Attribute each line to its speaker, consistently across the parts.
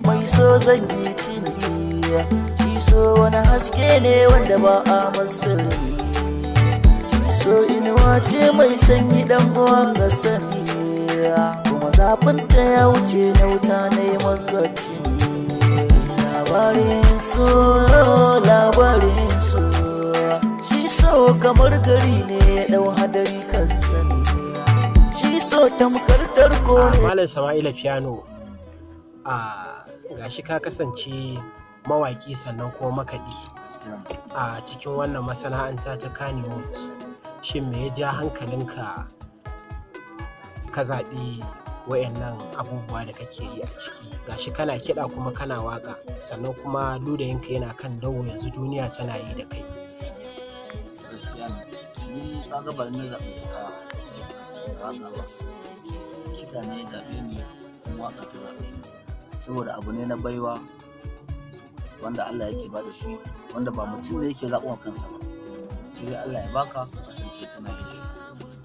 Speaker 1: Mai so zan yi tuni. Shi so wani haske ne wanda ba a masani. Shi so inuwa ce mai sanyi, dan uwa ka sani. Kuma zafinta ya wuce na wuta na yi maka tuni. Labarin so, labarin so. Shi so kamar gari ne ya dau hadari, ka sani. Shi so tamkar tarko ne.
Speaker 2: Malam Sama'ila Piano, a gashi ka kasance mawaki sannan kuma makaɗi a cikin wannan masana'anta ta Kannywood. Shin me ya ja hankalinka ka zaɓi wayannan abubuwa da kake yi a ciki? Gashi kana kiɗa kuma kana waƙa, sannan kuma ludayinka yana kan dawo, yanzu duniya tana yi da kai.
Speaker 3: Gaskiya ne, ni kaga ba ni na zaɓi kiɗa da waƙa ba. Kiɗa ne ya zaɓe ni kuma waƙa ta zaɓe ni, saboda abu ne na baiwa wanda Allah yake ba da shi, wanda ba mutum ne yake zaɓo wa kansa ba, sai dai Allah ya baka ka kasance kana yin shi.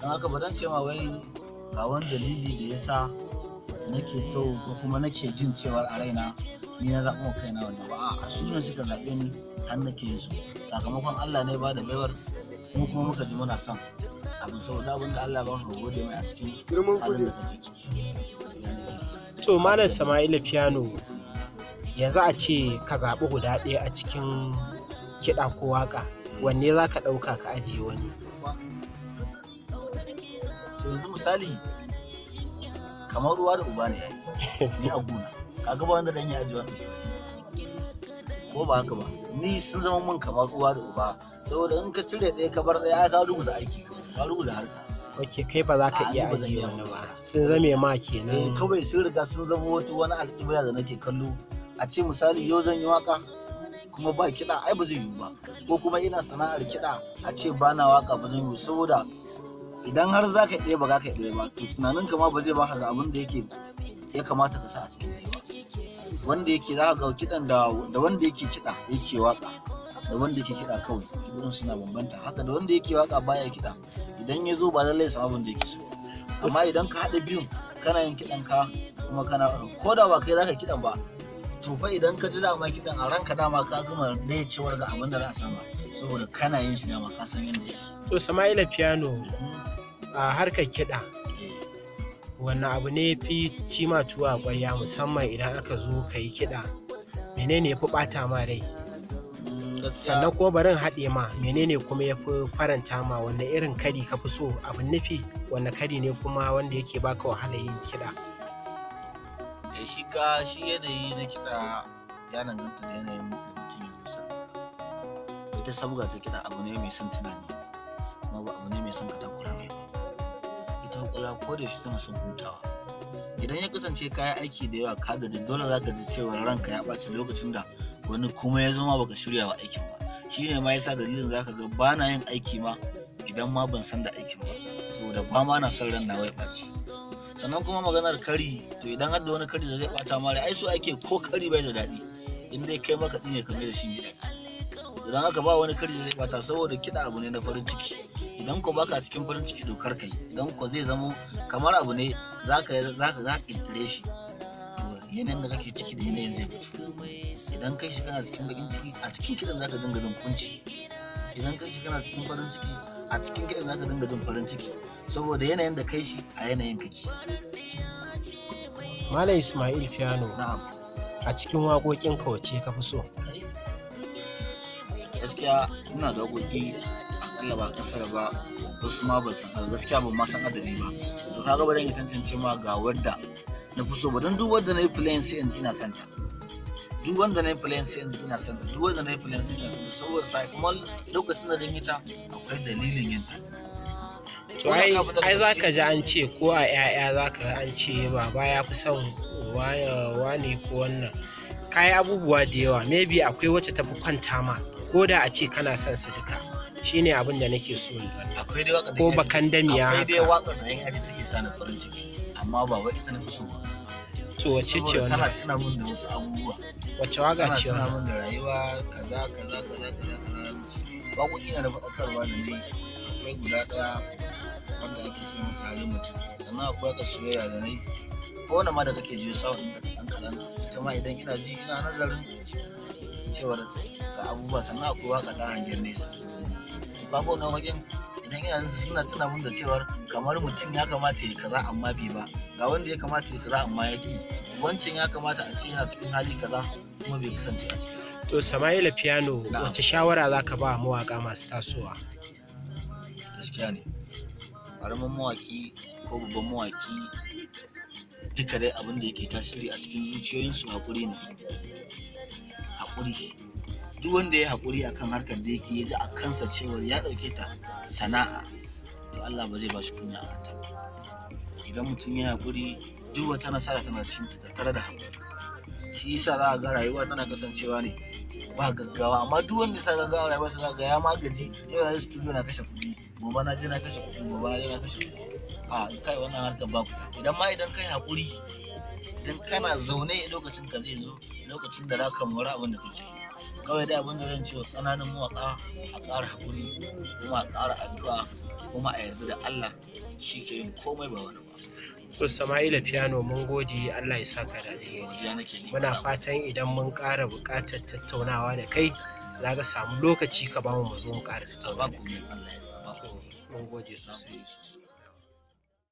Speaker 3: Don haka ba zan ce ma wai ga wani dalili da ya sa nake so ko kuma nake jin cewar a raina ni na zaɓo wa kaina wannan ba. A'a, su ne suka zaɓe ni har nake yin su, sakamakon Allah ne ba da baiwar, mu kuma muka ji muna son abin, saboda abin da Allah ya baka ka gode mai a cikin halin da kake ciki.
Speaker 2: To, Malam Sama'ila Piano, yanzu a ce ka zaɓi guda ɗaya a cikin kiɗa ko waƙa, wanne za ka ɗauka ka ajiye wani?
Speaker 3: To, yanzu misali kamar uwa da uba ne ai ni a gona, kaga ba wanda dan ya ajiye wani, ko ba haka ba? Ni sun zama mun kamar uwa da uba, saboda in ka cire ɗaya ka bar ɗaya, ai ka ruguza aiki, ka ruguza harka.
Speaker 2: Ok, kai ba za ka
Speaker 3: A'a,
Speaker 2: iya
Speaker 3: ni ba zan
Speaker 2: ajiye
Speaker 3: iya
Speaker 2: wani
Speaker 3: ba.
Speaker 2: ba, sun zame ma
Speaker 3: Eh,
Speaker 2: kenan.
Speaker 3: Kawai sun riga sun zama wata wani alƙibla da nake kallo. A ce misali yau zan yi waka kuma ba kiɗa, ai ba zai yiwu ba. Ko kuma ina sana'ar kiɗa a ce ba na waka, ba zai yiwu, saboda idan har za ka ɗaya ba za ka ɗaya ba, to tunanin ka ma ba zai baka ga abin da yake ya kamata ka sa a cikin ɗaya ba. Wanda yake za ka ga kiɗan da wanda yake kiɗa yake waka da wanda yake kiɗa kawai, kiɗan suna bambanta. Haka da wanda yake waka baya kiɗa, idan ya zo ba lallai ya samu abin da yake so. Amma idan ka haɗa biyun, kana yin kiɗan ka kuma kana, ko da ba kai zaka kiɗan ba, to fa idan ka ji dama kiɗan a ranka, dama ka gama da cewar ga abin da za a sama, saboda kana yin shi dama ka san yadda yake.
Speaker 2: To, Sama'ila Piano, a harkar kiɗa, wannan abu ne fi cima tuwo a ƙwarya, musamman idan aka zo ka yi kiɗa, menene ya fi ɓata ma rai? Sannan kuma bari in haɗe ma, menene kuma ya fi faranta ma? Wanne irin kari ka fi so? Abin nufi, wanne kari ne kuma wanda yake baka wahala yin kiɗa?
Speaker 3: Eh, shi ka shi yanayi na kiɗa ya danganta da yanayin da mutum ya dosa. Ita sabga ta kiɗa abu ne mai son tunani, kuma ba abu ne mai son ka takura mai ba. Ita kwakwalwa ko da yaushe tana son hutawa. Idan ya kasance ka yi aiki da yawa, ka gaji, dole za ka ji cewa ranka ya ɓaci lokacin da wani kuma ya zama baka shirya wa aikin ba. Shi ne ma yasa dalilin za ka ga ba na yin aiki ma idan ma ban san da aikin ba, saboda ba ma na son ran nawa ya ɓaci. Sannan kuma maganar kari, to idan har da wani kari da zai ɓata ma rai, ai so ake ko kari bai da daɗi, in dai kai maka ne ka mai da shi mai daɗi. Idan haka ba wani kari da zai ɓata, saboda kiɗa abu ne na farin ciki. Idan ko baka cikin farin ciki, dokar kai idan ko zai zamo kamar abu ne zaka kirkire shi, to yanayin da kake ciki da yanayin zai fito. Idan kai shi kana cikin bakin ciki, a cikin kiɗan zaka dinga jin kunci. Idan kai shi kana cikin farin ciki, a cikin kiɗan zaka dinga jin farin ciki, saboda yanayin da kai shi a yanayin kake.
Speaker 2: Malam Ismail Piano,
Speaker 3: Na'am.
Speaker 2: a cikin waƙoƙinka wacce ka fi so?
Speaker 3: Kai, gaskiya ina da waƙoƙi akalla ba kasar ba, wasu ma ba san, gaskiya ban ma san adadi ba. To, kaga ba zan iya tantance ma ga wadda na fi so ba, don duk wanda na yi playing sai in ji ina son ta. Duk wanda na yi playing sai in ji ina son ta. Duk wanda na yi playing sai ina son ta, saboda sakamakon lokacin da zan yi ta akwai dalilin yin ta.
Speaker 2: To, ai za ka ji an ce ko a 'ya'ya za ka an ce baba ya fi son wane ko wannan. Kayi abubuwa da yawa, maybe akwai wacce ta fi kwanta ma, ko da a ce kana son su duka. Shine abin da nake so in
Speaker 3: Akwai dai waƙar da
Speaker 2: ko bakan damiya
Speaker 3: akwai dai
Speaker 2: haka.
Speaker 3: Waƙar da yan aji take sa ni farin ciki, amma ba wai ita na fi so ba.
Speaker 2: To, wacce ce
Speaker 3: Saboda tana
Speaker 2: wannan?
Speaker 3: tuna min da wasu abubuwa.
Speaker 2: Wacce waka
Speaker 3: Tana
Speaker 2: ce
Speaker 3: tuna
Speaker 2: wannan?
Speaker 3: min da rayuwa kaza kaza kaza kaza kaza. Waƙoƙi na da faɗakarwa da ni. Akwai guda ɗaya wanda ake ce mata halin mutum, sannan akwai waƙar soyayya da na yi. Ko wani ma da kake ji sound ɗin ɗan kaɗan, ita ma idan ina ji ina nazarin cewar ga abubuwa. Sannan akwai waƙa ta Hangen Nesa. Kaga wannan wajen, idan ina jin su, suna tuna mun da cewar kamar mutum ya kamata ya kaza amma bai ba, ga wanda ya kamata ya kaza amma ya ki, wancan ya kamata a ce yana cikin hali kaza kuma bai kasance a ciki.
Speaker 2: To, Sama'ila Piano,
Speaker 3: Na'am.
Speaker 2: wace shawara za ka ba mawaƙa masu tasowa?
Speaker 3: Gaskiya ne, ƙaramin mawaƙi ko babban mawaƙi, duka dai abin da yake tasiri a cikin zuciyoyinsu haƙuri ne. Haƙuri. Duk wanda ya haƙuri akan harkar da yake, ya ji a kansa cewar ya ɗauke ta sana'a, to Allah ba zai ba shi kunya a kanta ba. Idan mutum ya haƙuri, duk wata nasara tana cikin tattare da haƙuri. Shi yasa za a ga rayuwa tana kasancewa ne ba gaggawa. Amma duk wanda ya sa gaggawa rayuwa sa, za ga ya magaji. Yau na je studio na kashe kuɗi, gobe na je na kashe kuɗi, gobe na je na kashe kuɗi. A kai, wannan harkar ba kuɗi. Idan ma idan kai haƙuri, idan kana zaune, lokacin ka zai zo, lokacin da za ka mori abin da kake. Kawai dai abin da zan ce wa ƙananan mawaƙa, a ƙara haƙuri, kuma a ƙara addu'a, kuma a yarda da Allah shi ke yin komai, ba wani ba.
Speaker 2: To, Sama'ila Piano, mun gode, Allah ya saka da alheri.
Speaker 3: Godiya nake ni.
Speaker 2: Muna fatan idan mun ƙara buƙatar tattaunawa da kai, za ka samu lokaci ka bamu mu zo mu ƙara
Speaker 3: To, ba
Speaker 2: tattaunawa da kai.
Speaker 3: komai, Allah ya ba
Speaker 2: To, mun gode sosai.
Speaker 3: sosai.